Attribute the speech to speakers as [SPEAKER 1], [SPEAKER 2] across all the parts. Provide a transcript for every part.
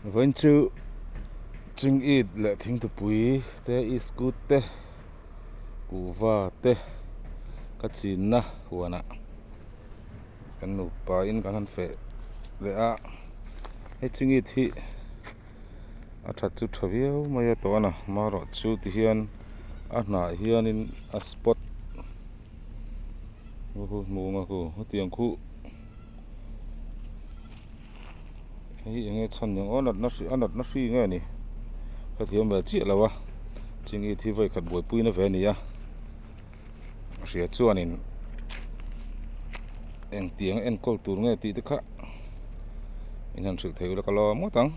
[SPEAKER 1] Vawiin chu chingit leh thingtupui te iskut te kuhva te ka chinna huanah kan nupa in kan han feh leh a hei chingit hi a that chu tha viau mai a tawh a na amaherawhchu tihian a hnah hianin a spot hetiang khu. Hei eng nge chhan ni ang aw natna hri a natna hri nge ni ka thiam ve chiah lo a chingit hi vawi khat buaipui na ve a ni a a hria chuanin engtiang enkawl tur nge tih te kha in han hrilh thei ula ka lawm ngawt ang.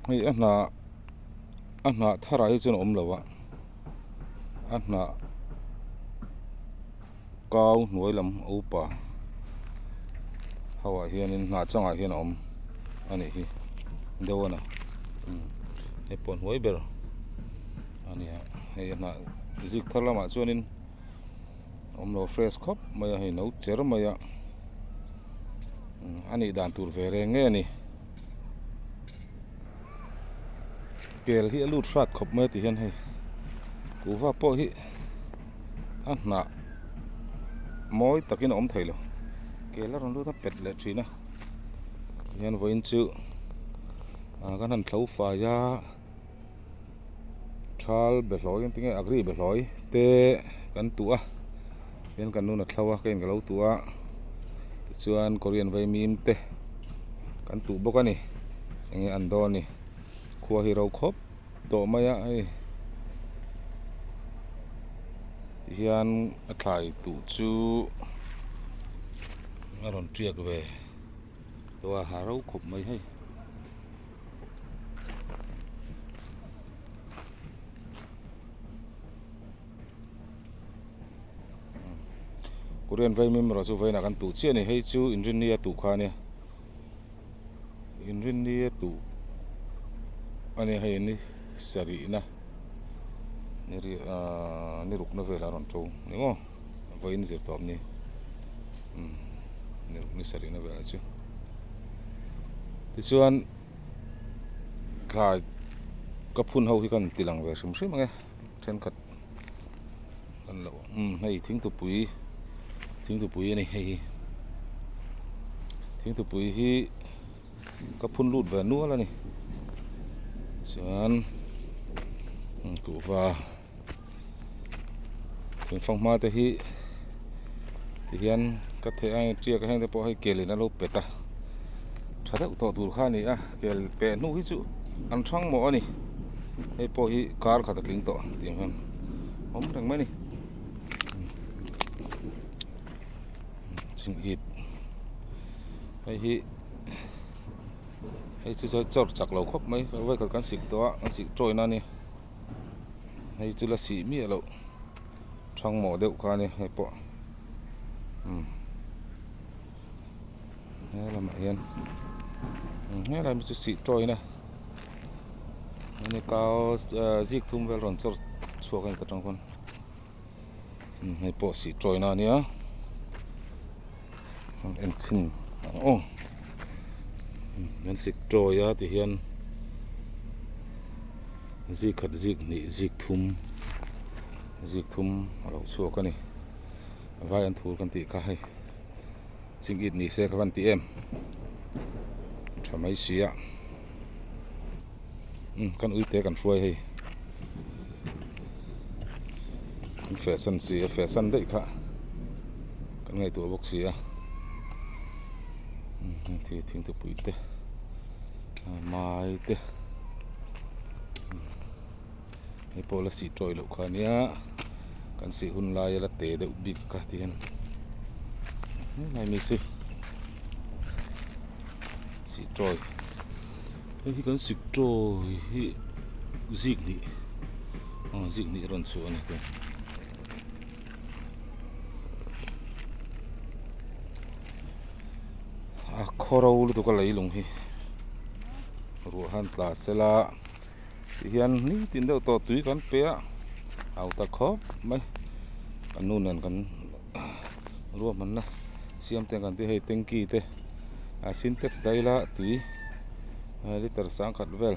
[SPEAKER 1] Hei a hnah a hnah tharah hi chuan a awm lo a a hnah. Kau hnuai lam a upa ho ah hianin hnah changah hian a awm a nih hi deuh a na hei pawh hnuai ber a ni a hei a hnah zik thar lamah chuanin a awm lo fresh khawp mai a hei no cher mai a a nih dan tur ve reng nge a ni kel hi a lut hrat khawp mai a ti hian hei kuhva pawh hi. A hnah mawi takin a awm thei lo kel a rawn lut a pet leh thin a tihian vawiin chu ah kan han thlo fai a thal behlawi engtin nge agri behlawi te kan tuh a tihian kan nun a thlo a keiin ka lo tuh a tichuan korean vaimim te kan tuh bawk a ni enge an dawn ni khua hi ro khawp. Tawh mai a hei tihian a thlai tuh chu a rawn tiak ve tawh a ha ro khawp mai hei. Korean vaimim erawh chu vawiinah kan tuh chiah a ni hei chu inrinni a tuh kha a nia. Inrinni a tuh a nia hei ni sarihna ni ri ahh ni rukna velah a rawn to ni maw vawiin zir tawp ni umm ni ruk ni sarihna velah chu tichuan thlai ka phun ho hi ka han ti lang ve hrim hrim ang e thenkhat kan lo umm hei thingtupui thingtupui a ni hei hi thingtupui hi ka phun lut ve nual a ni chuan kuhva thingfang hma te hi tihian ka theh a tiak a heng te pawh hei kel in a lo pet a tha deuh tawh tur kha a ni a kel peh hnu hi chu an hrang mawh a ni hei pawh hi kar khat a tling tawh tiang hian awm reng mai a ni chingit hei hi hei chu chawr chak lo khawp mai vawikhat kan sik tawh a kan sik tawina a ni hei chu la sih miah loh thang mawh deuh kha a ni hei pawh umm he lamah hian helai hi chu sih tawina a ni kau zik thum vel rawn chawr chhuak a ni ta tang khawn hei pawh sih tawina a nia en chhin ang aw an sik tawi a ti hian zik khat zik hnih zik thum zik thum a lo chhuak a ni vai an thur kan tih kha hei chingit ni se ka van ti em tha mai si a umm kan uite kan hruai hei kan feh san si a feh san daih kha kan ngaihtuah bawk si a umm hei thingthupui te mai te hei pawh la sih tawih loh kha a nia kan sih hun laia la te deuh bik kha ti hian helai mi chu sih tawi hei hi kan sik tawi hi zik hnih aw zik hnih a rawn chhuah a ni te. A khaw ro lutuk a leilung hi ruah han tla sela tihian nitin deuh tawh tui kan pe a au ta khawp mai kan nu nen kan ruahmanna siam te kan ti hei tanky te ah sintex daila tui liter sangkhat vel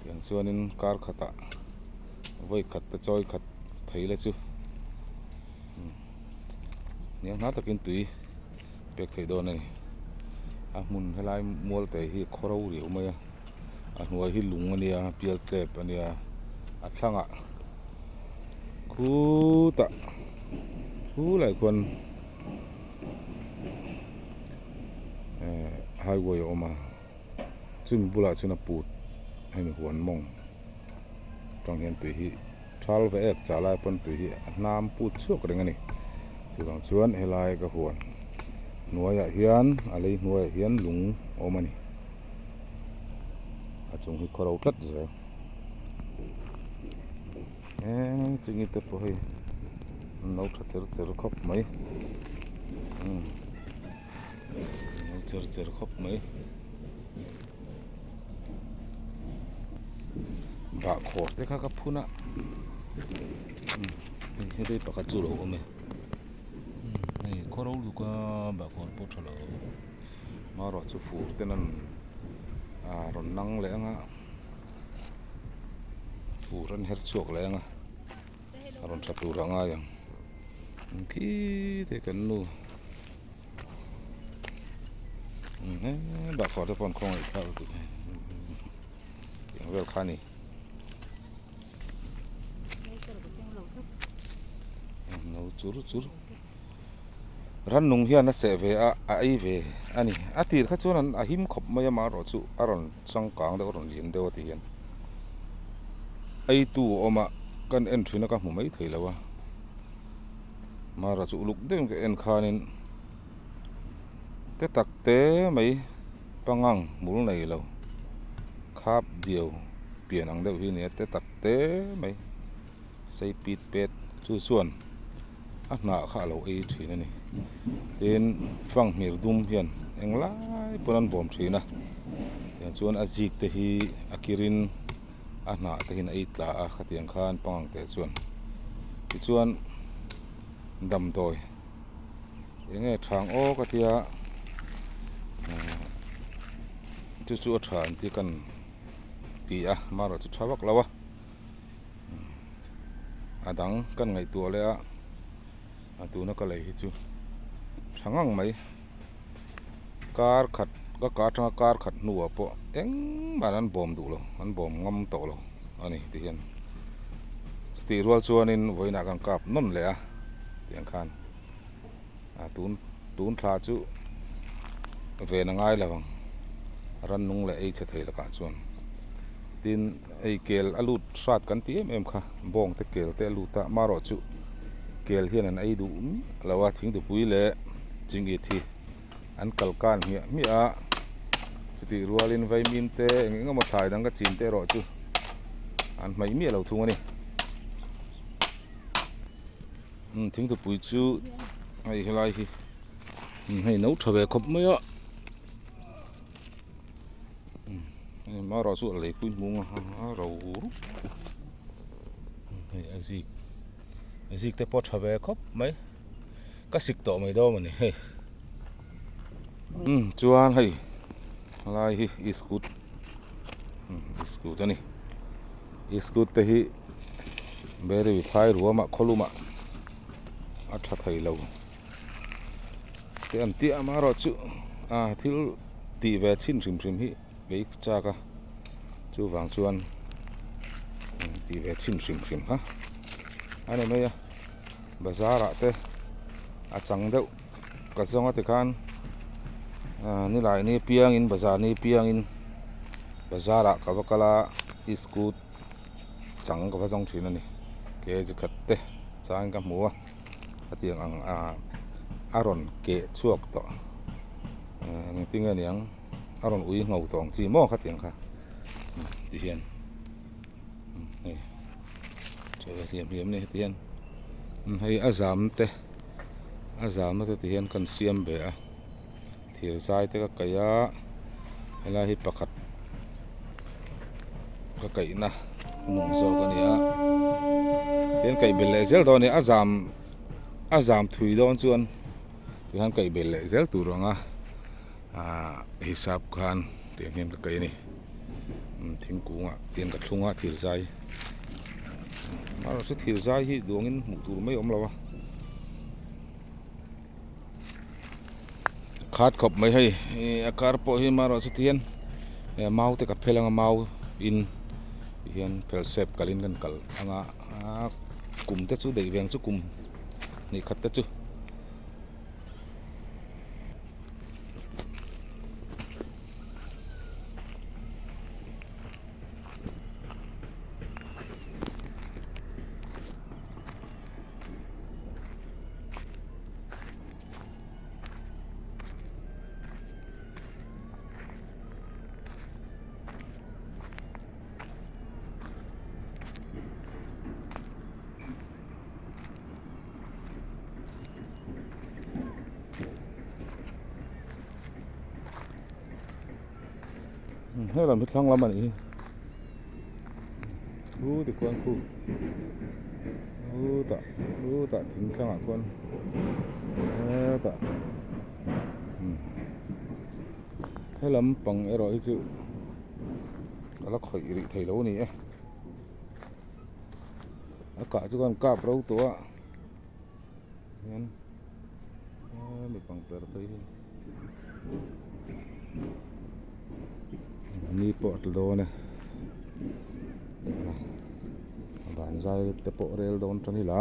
[SPEAKER 1] tiang chuanin kar khatah vawi khat te chawi khat thei la chu hniang hna takin tui pek theih dawn a ni a hmun helai mual te hi khaw ro riau mai a a hnuai hi lung a nia pial tlep a nia a thlangah khutah khulaiah khuan ehh highway a awm a chumi bulah chuan a put hemi huan mawng atang hian tui hi thal ve ek chah lai pawn tui hi a hnam put chhuak reng a ni chuvang chuan helai ka huan hnuaiah hian a lei hnuaiah hian lung a awm a ni a chung hi khaw ro tlat zel eee chumi te pawh hei an lo tha cher cher khawp mai umm an lo cher cher khawp mai. Bahkhawr te kha ka phun a hei helai pakhat chu a lo awm e hei khaw ro luk a bahkhawr pawh tha lo marawh chu fur ten an ah rawn nang leh ang a fur an her chhuak leh ang a a rawn tha tur a ngai ang khi te kan nu. Bahkhawr te pawh an khawngaih thlak lutuk eng vel kha a ni no chur chur rannung hian a seh ve a a ei ve a ni a tir kha chuan a him khawp mai a amaherawhchu a rawn changkang deuh a rawn lian deuh a ti hian ei tu a awm a kan en thin a ka hmu mai thei lo a. Mara chu uluk deuhin ka en khanin te tak te mai pangang hmul nei lo khap diau pian ang deuh hi a ni a te tak te mai sei pit pet chu chuan a hnah kha a lo ei thin a ni tin fanghmir dum hian englai pawn an bawm thin a tiang chuan a zik te hi a kirin. a hnah te hian a ei tla a khatiang khan pangang te chuan tichuan damdawi eng nge thang aw ka tia chu chu a tha an tih kan ti a amaherawhchu tha vak lo a a dang kan ngaihtuah leh a a tuna ka lei hi chu tha ngang mai. Kar khat ka ka atanga kar khat hnuah pawh engmah an bawm duh lo an bawm ngam tawh lo a ni ti hian chutih rual chuanin vawiinah kan kap nawn leh a tiang khan a tun tun thla chu ven a ngai lo ang rannung leh ei chhe thei lakah chuan tin hei kel a lut hrat kan tih em em kha bawng te kel te a lut a amaherawhchu kel hian an ei duh miah lo a thingtupui leh chingit hi an kal kan hmiah hmiah a chutih rualin vaimim te eng eng emaw thlai dang ka chin te erawh chu an hmaih miah lo thung a ni umm thingtupui chu hei helai hi hei no tha ve khawp mai a hei marawh chu a leipui hmung a a ro rup hei a zik a zik te pawh a tha ve khawp mai. Ka sik tawh mai dawn a ni hei umm chuan hei helai hi iskut umm iskut a ni iskut te hi berry phai ruamah khawlumah a tha thei lo te an tih amaherawhchu ah thil tih ve chhin hrim hrim hi kei chak a chuvang chuan tih ve chhin hrim hrim kha a ni mai a. Bazar ah te a chang deuh ka zawng a tikhan ah nilai ni piangin bazar ni piangin bazar ah ka va kal a iskut chang ka va zawng thin a ni kg khat te changin ka hmu a hetiang ang ah a rawn keh chhuak tawh ah engtin nge niang a rawn ui ngho tawh ang chi maw khatiang kha ti hian. Hei hliam hliam a ni heti hian hei a zam te a zamna te ti hian kan siam ve a thir zai te ka kaih a helai hi pakhat ka kaihna nung zawk a ni a tin kaih belh leh zel dawn a ni a zam a zam thui dawn chuan. Tikhan kaih belh leh zel tur ang a ahh hisap khan tiang hian ka kaih a ni thingkungah tiang ka thlung a thir zai amaherawhchu thir zai hi duangin hmuh tur mai a awm lo a khat khawp mai hei ih a kar pawh hi amaherawhchu tihian mau te ka phel ang a mau in tihian phel sep kalhin kan kal ang a kum te chu daih veng chu kum hnih khat te chu. He lam hi thlang lam a nih hi chu tikhuan khu chutah chutah thing thlangah khuan hetah he lampang erawh hi chu ka la khawih rih thei lo a ni e. A kah chu khan kap ro tawh a hian hemi pangper phei hi ni pawh a tla dawn e van zai te pawh rel dawn tan ila.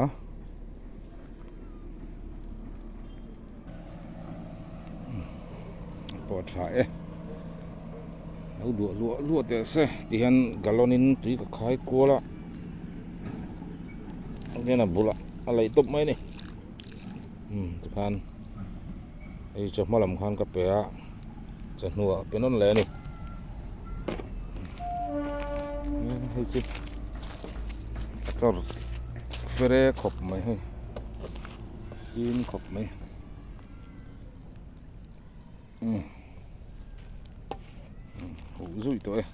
[SPEAKER 1] Pawh a tha e lo duah luah luah teh se tihian gallon in tui ka khai kual a hian a bulah a laih tawp mai a ni umm tikhan hei chawhma lam khan ka pe a chawhnu ah pe nawn leh a ni hei chu a chawr fere khawp mai hei. Sin khawp mai umm huh zui tawh e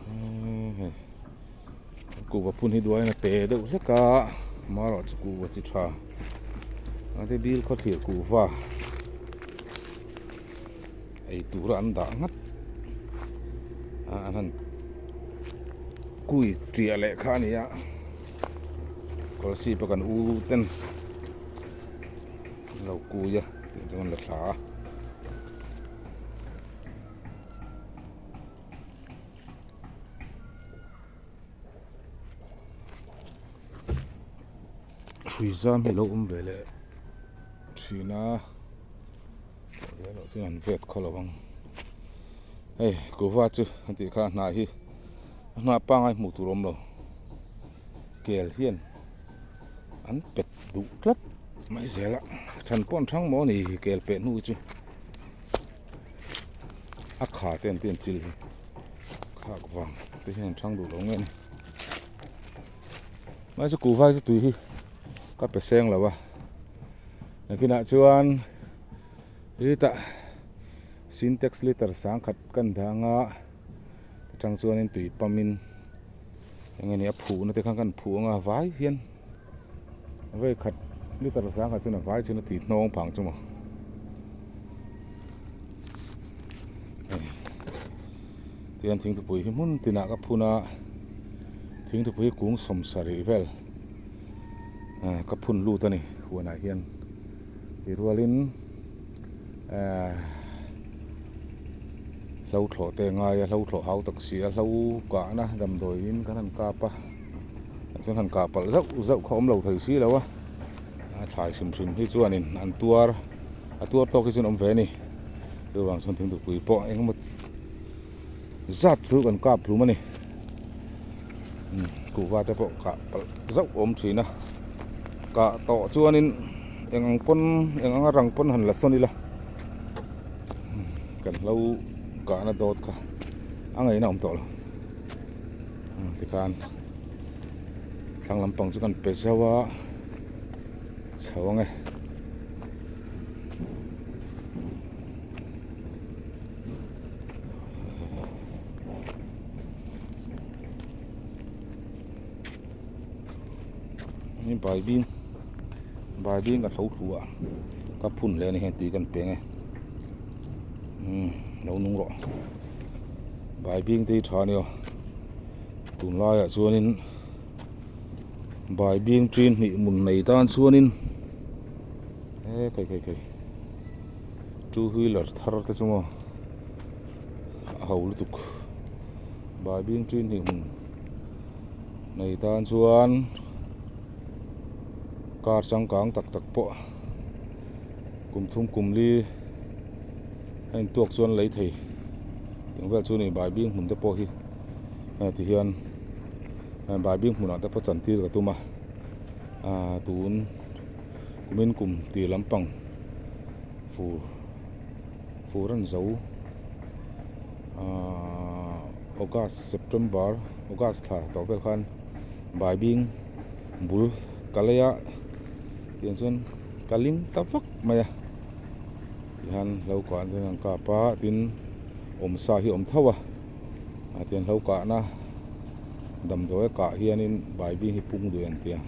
[SPEAKER 1] umm hei kuhva phun hi duaiin a pe deuh hlek a amaherawh chu kuhva chi tha a te bil khawthlir kuhva ei tura an dah nghat a an han kui chiah leh kha a ni a kawlsip a kan u ten an lo kui a tih chuan an la thla a. Hrui zam hi a lo awm ve leh thin a. Erawh chuan an vet khaw lo ang hei kuhva chu an tih kha a hnah hi a hnah pangngai hmuh tur a awm lo kel hian an pet duh tlat mai zel a then pawh an thang maw ni kel peh hnu hi chu a kha te an tih an thil hi khak vang te hian an thang duh lo nge ni mahse kuhva hi chu tui hi ka pe seng lo a. Nakinah chuan hetah sintex liter sangkhat kan dang a atang chuanin tui pump in eng nge ni a phuhna te khan kan phuh ang a vai hian vawikhat liter sangkhat chuan a vai chuan a ti hnawng phang chu maw tihian thingthupui hi hmun tinah ka phun a thingthupui hi kung sawmsarih vel. Ah ka phun lut a ni huanah hian ti rualin ah hlo thlawh te a ngai a hlo thlawh hau tak si a hlo kahna damdawiin kan han kap a chuan han kah palh zauh zauh kha awm lo thei si lo a a thlai hrim hrim hi chuanin an tuar a tuar tawk hi chuan awm ve a ni chuvang chuan thingtupui pawh engemaw zat chu kan kap hlum a ni. Kuhva te pawh kah palh zauh awm thin a kah tawh chuanin eng ang pawn eng anga rang pawn han la sawn ila kan hlo kahna dawt kha a ngaihna awm tawh lo tikhan thlang lampang chu kan pe zauh a chho ang e. Hei baibing Baibing ka tho thu a ka phun leh a ni heng tui kan peng e umm lo nung rawh baibing te hi tha a ni aw tunlaiah chuanin baibing ṭin hnih hmun nei tan chuanin e khai khai khai two wheeler thar te chu maw a ho lutuk baibing ṭin hnih hmun nei tan chuan. Car changkang tak tak pawh kum thum kum li a intuak chuan lei thei eng vel chu a ni baibing hmun te pawh hi hei ti hian baibing hmunah te pawh chantir ka tum a ah tun kumin kum tir lampang fur fur a ni zo ah august september august thla tawh vel khan. Baibing bul ka lei a tiang chuan ka ling ta vak mai a tihian hlo kah chuan an kap a tin awmsa hi a awm tho a ah tiang hlo kahna damdawi a kah hianin baibing hi pung duh ang tia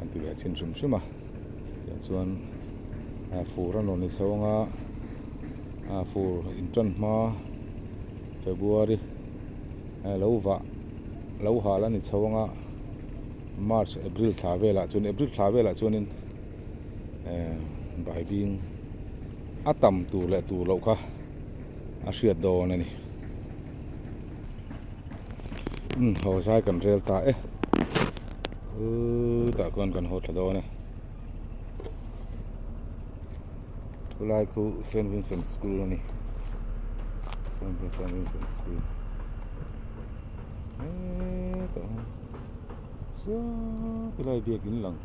[SPEAKER 1] an ti ve chhin hrim hrim a tiang chuan fur a rawn ni chho ang a ah fur intan hma February lo vah. lo hal a ni chho ang a march april thla velah chuan april thla velah chuanin ehh baibing a tam tur leh tur loh kha a hriat dawn a ni umm haw zai kan rel ta e tah khuan kan haw thla dawn e chulai khu saint vincent school a ni saint vincent school. Hetah hian saw tilai biakin lang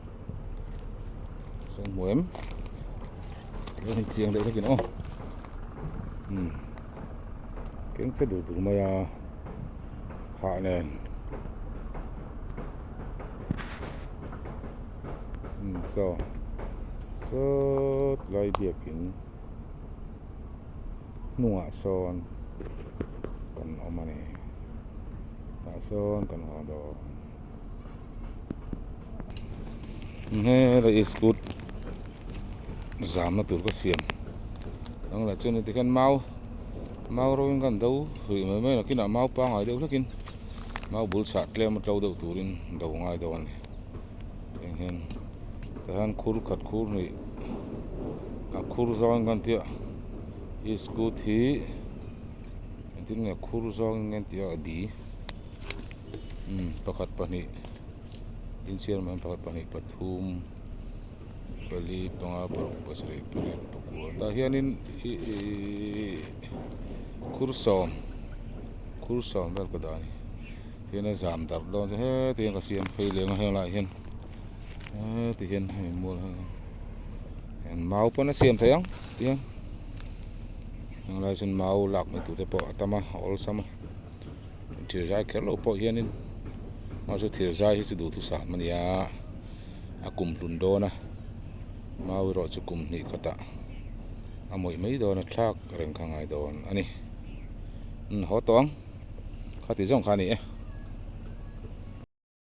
[SPEAKER 1] saw hmu em eng hi chiang deuh hlekin aw umm keng che dur dur mai a hah nen umm saw saw tilai biakin. Hnungah sawn kan awm a ni tah sawn kan haw dawn helai iskut zamna tur ka siam ang lah chuan tikhian mau mau rawng in kan do rih mai mai a nakinah mau pangngai deuh hlekin mau bul chhah tlem a tlo deuh turin do ngai dawn a ni tiang hian tah hian khur khat khur hnih a khur zawng in kan tih a iskut hi engtin nge khur zawng in kan tih a bi umm pakhat pahnih inchhiar mai pakhat pahnih pathum pali panga paruk pasarih pariat pakua tah hianin ihh khur sawm khur sawm vel ka dah a ni. Tihian a zam darh dawn chu heti hian ka siam phei leh ang a heng laiah hian heti hian hemi mual hian mau pawn a siam thei ang tihian heng lai chuan mau lak mai tur te pawh a tam a a awlsam a thir zai kher loh pawh hianin mahse thir zai hi chu duhthusam a nia a kum hlun dawn a mau erawh chu kum hnih khatah a mawih mai dawn a thlak reng kha a ngai dawn a ni haw tawh ang. Khati zawng kha a ni e.